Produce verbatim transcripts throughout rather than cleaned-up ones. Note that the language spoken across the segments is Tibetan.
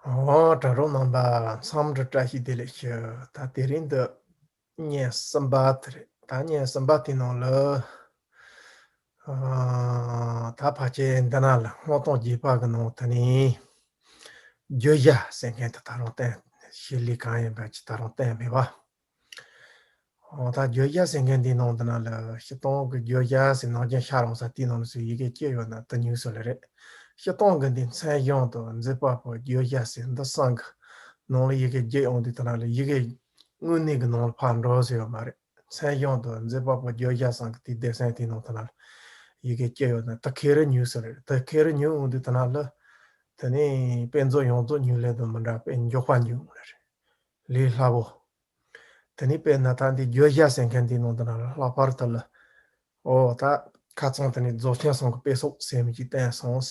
འོ། དྲ་གྲོགས་རྣམ་པ་འཚམས་འདྲི་བཀྲ་ཤིས་བདེ་ལེགས་ཞུ། ད་དེ་རིང་འདི་བརྙན་གསུམ་པ་དེ་རེད། ད་བརྙན་གསུམ་པ་དེའི་ནང་ལ་ཨ་ད་ཕལ་ཆེར་འདི་ན་ལ་སྔོག་སྟངས་རྒྱས་པ་གི་ནང་དེ་ནས་བརྗོད་བྱ་ཟེར་མཁན་དེ་ད་རུང་བསྟན། ཤེས་ལས་གང་ཡིན་པ་ཅིག་ད་རུང་བསྟན་མེད་པ། འོ། ད་བརྗོད་བྱ་ཟེར་མཁན་འདིའི་ནང་དུ་ན་ལ་སྤྱིར་བཏང་གི་བརྗོད་བྱ་ཟེར་ནང་རྐྱེན་ཤ་རུང་ས་དེའི་ནང་ལ་སུ་ཡི་གེ་སྐྱེ་ཡོད་ན་དེ་ཉུང་སུ་ལ་རེད། སྤྱིར་བཏང་གི་འདི་མཚན་གཞུང་དང་འཛིན་པ་པོ་བརྗོད་བྱ་ཟེར་འདི་གསུམ་གི་ནང་ལ་ཡི་གེ་བརྒྱད་ཡོང་དུས་དེ་ན་ལ་ཡི་གེ་དངོས་གནས་ཀྱི་ནང་ལ་ཕར་འགྲོ་ས་ཡོད་མ་རེད། མཚན་གཞུང་དང་འཛིན་པ་པོ་བརྗོད་བྱ་གསུམ་གི་དེའི་སྡེ་ཚན་དེའི་ནང་དུ་ན་ལ་ཡི་གེ་སྐྱེ་ཡོད་ན་དེ་ཁེ་རི་ཉུང་སུ་ལ་རེད། དེ་ཁེ་རི་ཉུང་འོང་དུས་དེ་ན་ལ་དེ་ནས་དཔེ་མཛོད་ཡོངས་རྫོགས་ཉུང་ལས་དང་མི་འདྲ་བའི་མགྱོགས་པ་ཉུང་ལ་རེད། ལས་སླ་པོ། དེ་ནས་དཔེར་ན་ད་འདི་བརྗོད་བྱ་ཟེར་མཁན་འདིའི་ནང་དུ་ན་ལ་ལྷག་པར་དུ་ལ། འོ། ད་ཁ་ཚང་དེ་ནས་རྫོགས་ཆེན་གསུམ་གྱི་དཔེ་སོགས་ཟེར་མི་ཅིག་བསྟན་སོང་།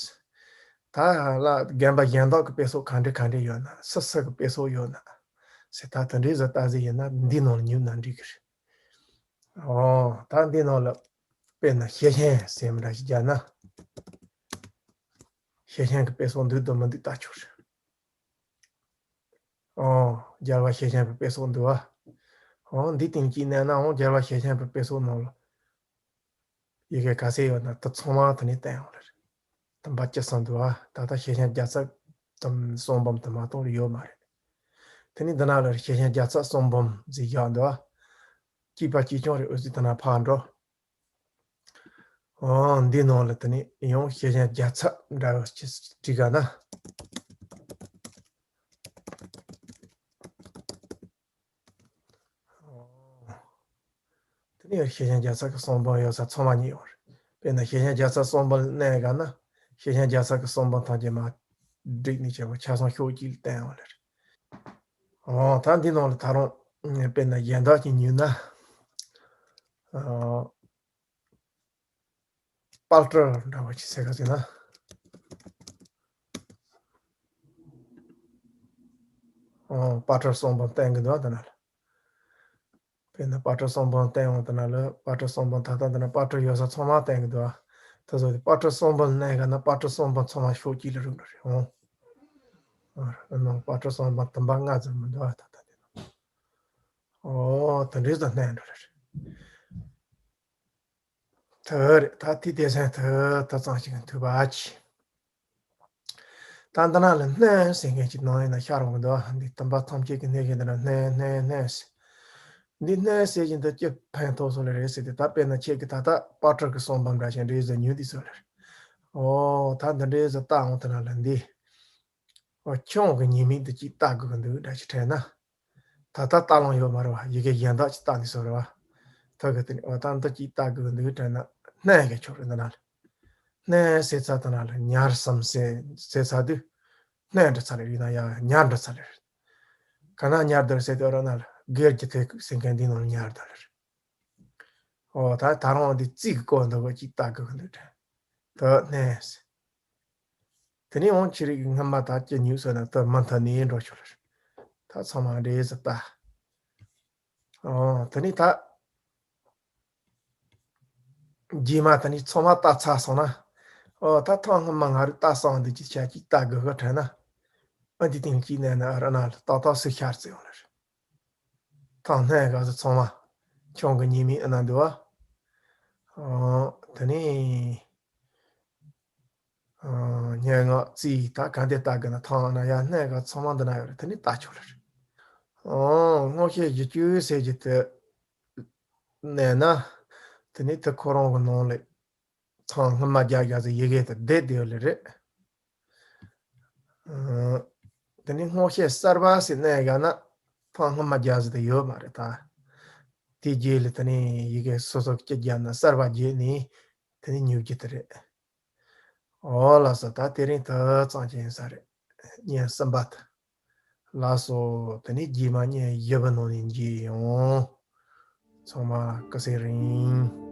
ད་ལ་རྒན་པ་གཞན་དག་གི་དཔེ་སོགས་ག་འདྲ་ག་འདྲ་ཡོད་ན། སུ་སུ་གི་དཔེ་སོགས་ཡོད་ན་ཟེར། ད་དེ་འདྲའི་ཟིག་ལྟ་ཟིག་ཡིན་ན་འདིའི་ནང་ལ་ཉུང་ན་འགྲིག་གི་རེད། འོ། ད་འདིའི་ནང་ལ་དཔེར་ན་ཤེར་ཕྱིན་ཟེར་མི་འདྲ་ཞིག་བརྒྱབ་ན། ཤེར་ཕྱིན་གྱི་དཔེ་སོགས་འདུག་དང་མི་འདུག་ལྟ་ཆོག་རེད། ཨོ། རྒྱལ་བ་ཤེར་ཕྱིན་པའི་དཔེ་སོགས་འདུག་བ། ཨོ། འདི་སྟེང་གཅིག་མནན་ན་ཨོ། རྒྱལ་བ་ཤེར་ཕྱིན་པའི་དཔེ་སོགས་ནང་ལ་ཡི་གེ་ག་ཚད་ཡོད་ན་དེ་ཚང་མ་དེ་ནས་བསྟན་ཡོང་ལེ་རེད། དུམ་པ་བཅུ་གསུམ་འདུག་བ། ད་ལྟ་ཤེར་ཕྱིན་བརྒྱ་རྩ་དུམ་གསུམ་འབུམ་དུ་མ་གཏོགས་ཡོད་མ་རེད། དེ་ནས་འདི་ན་ལ་ཤེར་ཕྱིན་བརྒྱ་རྩ་གསུམ་འབུམ་ཟིག་བཞག་འདུག་བ། གཅིག་པ་གཅིག་རྐྱང་རེད། འོ་ཟིག་དེ་ན་ཕར་འགྲོ། ཨོ། འདི་ནང་ལ་དེ་ནས་ཡང་ཤེར་ཕྱིན་བརྒྱ་རྩ་འདྲ་བ་ཅིག་བྲིས་ག་ན། ཨོ། དེ་ནས་ཤེར་ཕྱིན་བརྒྱ་རྩ་གི་གསུམ་འབུམ་ཡོད་ས་ཚང་མ་རྙེད་ཡོང་རེད། དཔེར་ན་ཤེར་ཕྱིན་བརྒྱ་རྩ་གསུམ་འབུམ་མནན་ག་ན་ཤེར་ཕྱིན་བརྒྱ་རྩ་གི་གསུམ་འབུམ་ཐམས་ཅད་མར་བསྒྲིགས་ནས་བྱས་པ་ཆ་ཚང་ཤོག་གཅིག་ལ་བསྟན་ཡོང་ལེ་རེད། ཨོ། ད་འདི་ནང་ལ་ད་རུང་དཔེར་ན་གཞན་དག་ཅིག་ཉོས་ན། ཨོ། པར་ཊར་འདྲ་བ་ཅིག་ཟེར་ག་ཟེར་ན། ཨོ། པར་ཊར་གསུམ་འབུམ་བསྟན་གི་འདུག་ད་ན་ལ། དཔེར་ན་པར་ཊར་གསུམ་འབུམ་བསྟན་འོང་ད་ན་ལ། པར་ཊར་གསུམ་འབུམ་ད་ལྟ་འདི་ན་པར་ཊར་ཡོད་ས་ཚང་མ་བསྟན་གི་འདུག་ཨ། ད་སོ་དེ་པར་ཊར་གསུམ་འབུམ་མནན་ག་ན་པར་ཊར་གསུམ་འབུམ་ཚང་མ་ཤོག་གཅིག་ལ་རུབ་འགྲོ་རེད། ཨོ། ཨ་ནང་པར་ཊར་གསུམ་འབུམ་དུམ་པ་ལྔ་ཙམ་མི་འདུག་ཨ། ད་ལྟ་འདི་ན། ཨོ། དེ་འདྲའི་ཟིག་བསྟན་འགྲོ་རེད། དེ་རེད། ད་དེ་སྡེ་ཚན་དེ་ད་ཙམ་ཞིག་གི་མཐུད་པ་ཅི། ད་འདི་ན་ལ་སྣོན་ཟེར་མཁན་ཅིག་ནང་ཡིན་ན་ཤ་རུང་གི་འདུག་འདི་དུམ་པ་ཐམས་ཅད་ཀྱི་སྣོན་ཞིག་འདི་ན་སྣོན་སྣོན་སྣོན་ཟེར། འདི་སྣོན་ཟེར་བཞིན་དུ་སྐྱིད་ཕན་ཐོགས་སོགས་ལ་རེད་ཟེར་ཏེ། ད་དཔེར་ན་ཁྱེད་ཀྱི་ད་ལྟ་པར་ཊར་གི་གསུམ་འབུམ་འདྲ་ཞིག་འདྲའི་ཟིག་ཉོས་དུས་སོགས་ལ་རེད། ཨོ། ད་འདི་འདྲའི་ཟིག་ལྟ་འོང་དེ་ན་ལ་འདི། ཨོ། ཁྱོད་ཀྱི་ཉེས་དམིགས་འདི་ཅིག་ལྟ་དགོས་ཀྱི་འདུག་འདྲ་ཞིག་དྲན་ན། ད་ལྟ་ལྟ་ལོང་ཡོད་མ་རེད་བ། ཡི་གེ་གཞན་དག་ཅིག་ལྟ་ནས་སོ་རེད་བ། ད་གི་དེ་ནས་འོ་ད་འདི་ཅིག་ལྟ་དགོས་འདུག་དྲན་ན་སྣོན་གི་ཆོག་རེད། འདི་ན་ལ་སྣོན་ཟེར་ཚར་དེ་ན་ལ་ཉར་ཙམ་ཟེར་ཟེར་ཚར་དུས་སྣོན་འདྲ་ཚར་ལེ་རེད། ཡིན་ན་ཡང་ཉར་འདྲ་ཚར་ལེ་རེད། ག་ན་ཉར་འདྲ་ཟེར་དུས་ར་ན་ལ་སྒེར་གྱི་ཐེག་ཟེར་མཁན་འདི་ནང་ལ་ཉར་འདྲ་ལེ་རེད། འོ། ད་ད་རུང་འདི་རྩིས་ཀྱི་སྐོར་འདི་གོ་ཅིག་ལྟ་དགོས་ཀྱི་འདུག་དྲན། ད་སྣོན་ཟེར། དེ་ནས་འོང་ཕྱི་རིགས་ཀྱི་སྔ་མ་དག་ཅི་ཉུག་ཟེར་ན་ད་མུ་མཐུད་ནས་འགྲོ་ཆོག་ལེ། ད་ཚང་མ་འདྲེས་སུ་ལྟ། ཨོ། དེ་ནས་ད་རྗེས་མ་དེ་ནས་ཚང་མ་ལྟ་ཚར་སོང་ན། ཨོ། ད་ཐེངས་སྔ་མ་ང་རང་ལྟ་སོང་འདི་ཅི་བྱ་ཅིག་ལྟ་དགོས་གི་དྲན་ན། ཨ། འདི་སྟེང་ཅིག་མནན་ན་ཨ་ར་ན་ལ་ཏག་ཏག་སུ་ཤར་ཙེ་ཡོང་ལེ། ཐེངས་སྣོན་ག་ཟེར་ཚང་མ་ཁྱོད་ཀྱི་ཉེས་དམིགས་ཨ་ན་འདུག་བ། ཨོ། དེ་ནས། ཨ། སྙན་ངག་རྩིས་ད་ག་འདི་ལྟ་གི་ན་ཐང་ན་ཡ་སྣོན་ག་ཚང་མ་འདི་ན་ཡོད་རེད། དེ་ནི་ལྟ་ཆོག་ལེ་རེད། ཨོ། སྔོག་བཤད་བཞི་བཅུ་ཟེར་གྱི་དེ་མནན་ན། དེ་ནི་དེ་ཁོ་རང་གི་ནང་ལ་ཐང་སྔ་མ་རྒྱག་རྒྱག་ཟེར་ཡི་གེ་དེ་བསྡད་དེ་ཡོད་ལེ་རེད། ཨ། དེ་ནི་སྔོག་བཤད་གསར་པ་ཟེར་མནན་ག་ན་ཐང་སྔ་མ་རྒྱག་ཟེར་དེ་ཡོད་མ་རེད་ད། དེ་རྗེས་ལ་དེ་ནི་ཡི་གེ་སོ་སོ་སྐྱི་རྒྱབ་ན་གསར་པ་རྒྱས་ནས་དེ་ནི་ཉུག་རྒྱུ་དེ་རེད། ཨོ་ལགས་སོ། ད་དེ་རིང་དེ་ཙམ་ཅིག་ཡིན་ས་རེད། བརྙན་གསུམ་པ་དེ། ལགས་སོ། དེ་ནས་རྗེས་མ་བརྙན་བཞི་པའི་ནང་ནས་མཇལ་ཡོང་། ཚང་མ་སྐུ་ཚེ་རིང་།